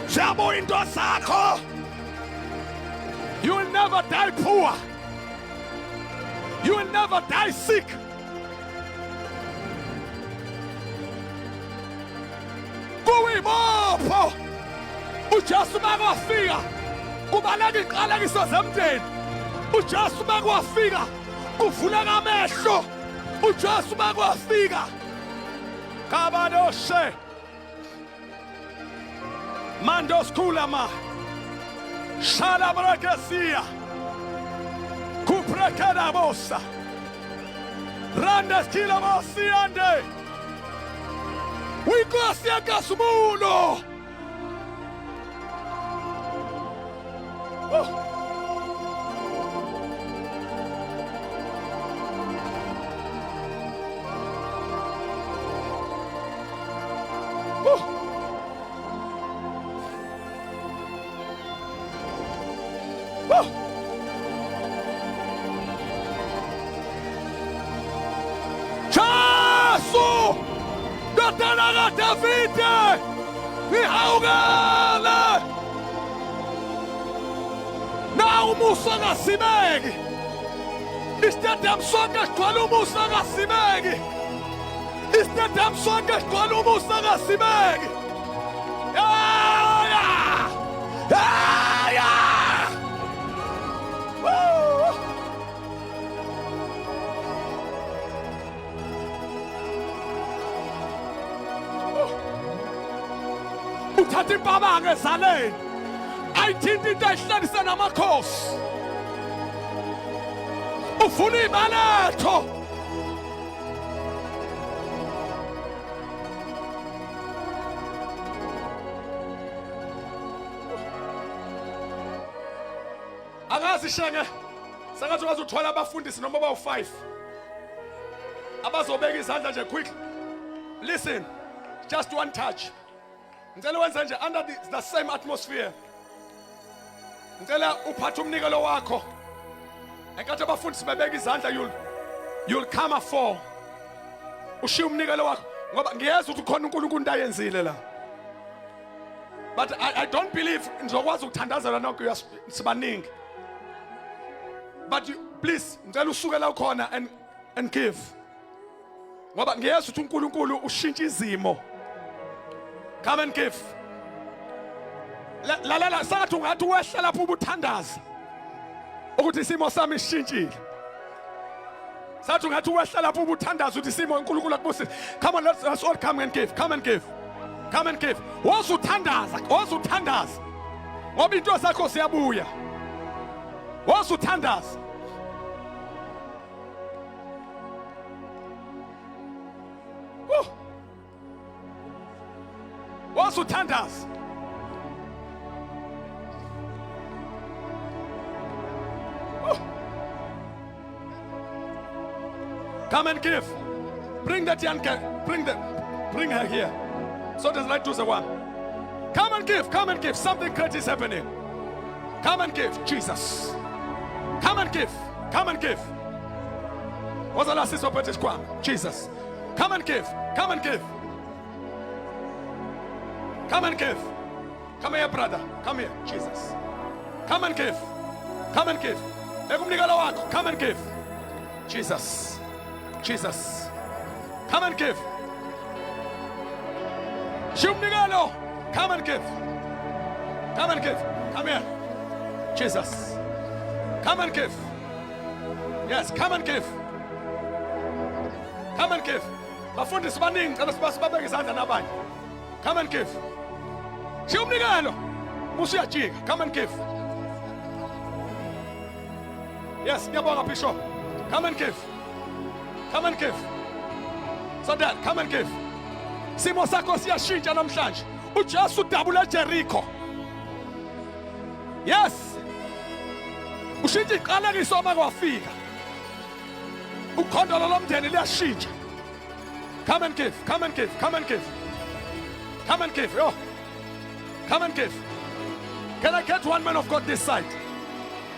Ziyabuya into zakho. You will never die poor. You will never die sick. Kuyibopho. uJesu makwafika kubaleka iqalekiso zemndeni. uJesu makwafika kuvuleka amehlo. uJesu makwafika kabadoshe mandos kulama shalabrakesia kuprekedabosa randes kilabosiande uyinkosi yenkasimulo. Oh. Oh. Oh. Jesu! Ndodana kaDavide! Ngihawukele! Nawu umusa ongasibeki! Istadium sonke sigcwele umusa ongasibeki! Istadium sonke sigcwele umusa ongasibeki! Yeah! Yeah! Woo! Uthatha impabanga ezaleni ayithinta into ayihlalise namakhosi ufuna ibaletho angazi shenge sengathi ungaze uthwala abafundisi noma bawu-5 abazobeka izandla nje quick. Listen, just one touch. Ngicela wenze nje under the same atmosphere. Ngicela uphathe umnikelo wakho enkathi abafundisi bebeka izandla. You'll come afore ushiye umnikelo wakho ngoba ngiyezwa ukuthi khona uNkulunkulu into ayenzile la, but I don't believe ngizokwazi ukuthandazela nonke, sibaningi, but you, please, ngicela usuke la ukhona and give ngoba ngiyezwa ukuthi uNkulunkulu ushintsha izimo. Come and give. Lalela, sengathi ungathi wehla lapho ubuthandaza. Ukuthi isimo sami sishintshile. Sathi ungathi wehla lapho ubuthandaza ukuthi isimo uNkulunkulu akubusise. Come on, let's all come and give. Come and give. Come and give. Wozuthandaza, wozuthandaza. Ngoba into zakho ziyabuya. Wozuthandaza. Woo. Wozuthandaza. Woo. Come and give. Bring that young girl. Bring them. Bring her here. So there's light to the one. Come and give. Come and give. Something great is happening. Come and give, Jesus. Come and give. Come and give. Woza la sisi ophethe isikhwama. Jesus. Come and give. Come and give. Come and give. Come here, brother. Come here, Jesus. Come and give. Come and give. Beka umnikelo wakho. Come and give. Jesus. Jesus. Come and give. Shiya umnikelo. Come and give. Come and give. Come here. Jesus. Come and give. Yes, come and give. Come and give. Bafundisi baningi cela sibabeke izandla nabanye. Come and give. Shiya umnikelo. Musu uyajika. Come and give. Yes, ngiyabonga Bishop. Come and give. Come and give. So that come and give. Simo sakho siyashintsha namhlanje. uJesu udabula eJericho. Yes. Ushintsha iqalekiso uma kwafika. Ukhondolo lomndeni liyashintsha. Come and give, come and give, come and give. Come and give. Yo. Come and give. Can I get one man of God this side?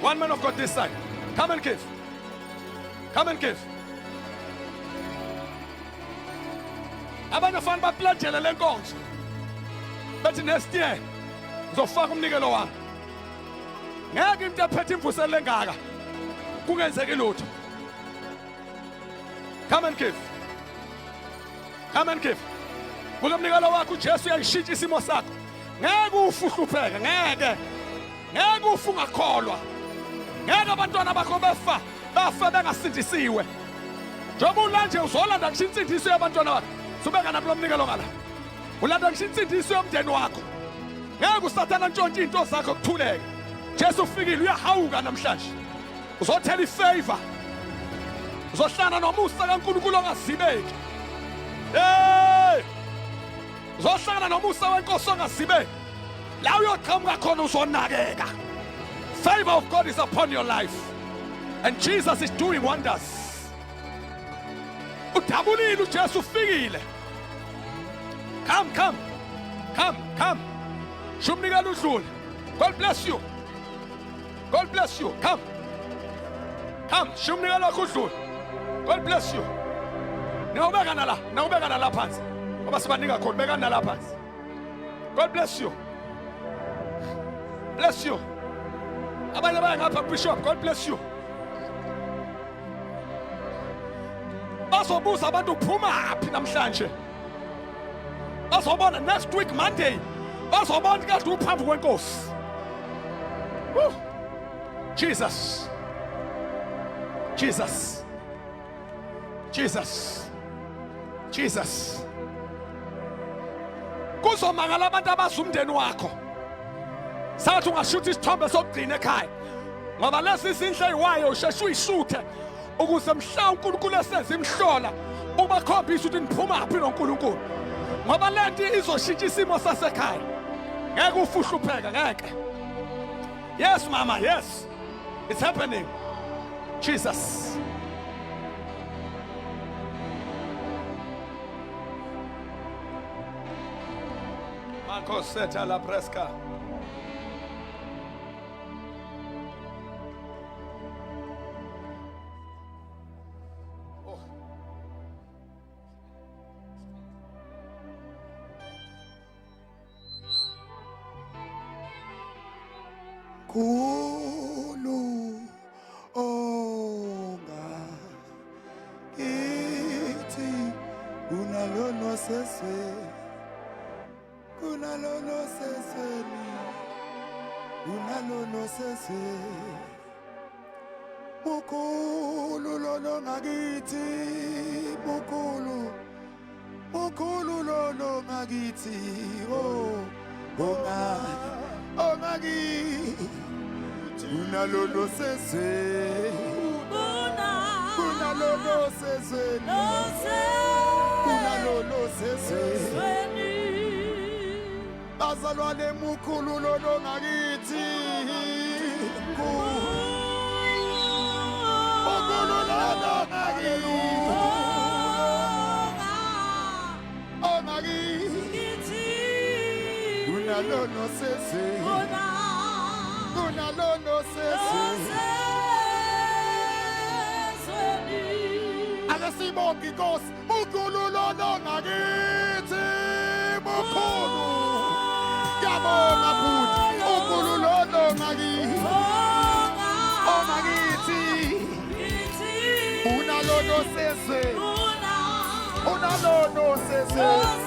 One man of God this side. Come and give. Come and give. Abanye fana baplajele le nkonzo. Bethi next year ngizofaka umnikelo wami. Ngeke into ephethe imvuselelo engaka kungenzeki lutho. Come and give. Come and give. Buka umnikelo wakho uJesu uyayishintsha isimo sakho. Ngeke ufe uhlupheke, ngeke. Ngeke ufe ungakholwa. Ngeke abantwana bakho befa, bafe bengasindisiwe. Njengoba ulanje uzolanda ngisho insindiso yabantwana bakho. Subeka nakulo mnikelo ngala. Ulanda ngisho insindiso yomndeni wakho. Ngeke usathana ntshontshe into zakho kuthuleke. Jesu ufikile uyahawuka namhlanje. Uzothela ifavor. Uzohlala nomusa kaNkulunkulu ongazibeki. Hey! Uzohlala nomusa wenkosi ongazibeki. La uyoqhamuka khona uzonakeka. Favor of God is upon your life. And Jesus is doing wonders. Udabulile uJesu ufikile. Come, come. Come, come. Shumnikela udlule. God bless you. God bless you. Come. Come, shumnikela wakho udlule. God bless you. Ningawubeka nala, ningawubeka nala phansi. Ngoba sibaningi kakhulu, beka nala phansi. God bless you. Bless you. Abanye baya ngapha Bishop, God bless you. Bazobuza abantu uphuma phi namhlanje. Bazobona next week Monday. Bazobona kade uphambi kwenkosi. Woo. Jesus. Jesus. Jesus. Jesus. Kuzomangala abantu abazi umndeni wakho. Sathi ungashutha isithombe sokugcina ekhaya. Ngoba lesi sinhle eyiwayo usheshe uyishuthe ukuze mhla uNkulunkulu esenza imhlola ubakhombise ukuthi niphuma phi noNkulunkulu. Ngoba lento izoshintsha isimo sasekhaya. Ngeke ufe uhlupheka ngeke. Yes mama, yes. It's happening. Jesus. Marco seta la presca. Oh. Khulu onga ithi kunalono seswe kunalono sesweni kunalono seswe Mukhulu lona ngakithi, mukhulu, mukhulu lona ngakithi, oh, onga ongakithi, kunalolo sezweni, kunalolo sezweni, kunalolo sezweni. Bazalwane, mukhulu lona ngakithi, mukhulu lona ngakithi, ongakithi, kunalolo sezweni, kunalolo sezweni. Ake sibonge inkosi, mukhulu lona ngakithi, mukhulu. Ngiyabonga bhuti, mukhulu lona ngakithi, ongakithi, unalono sezweni, unalono sezweni.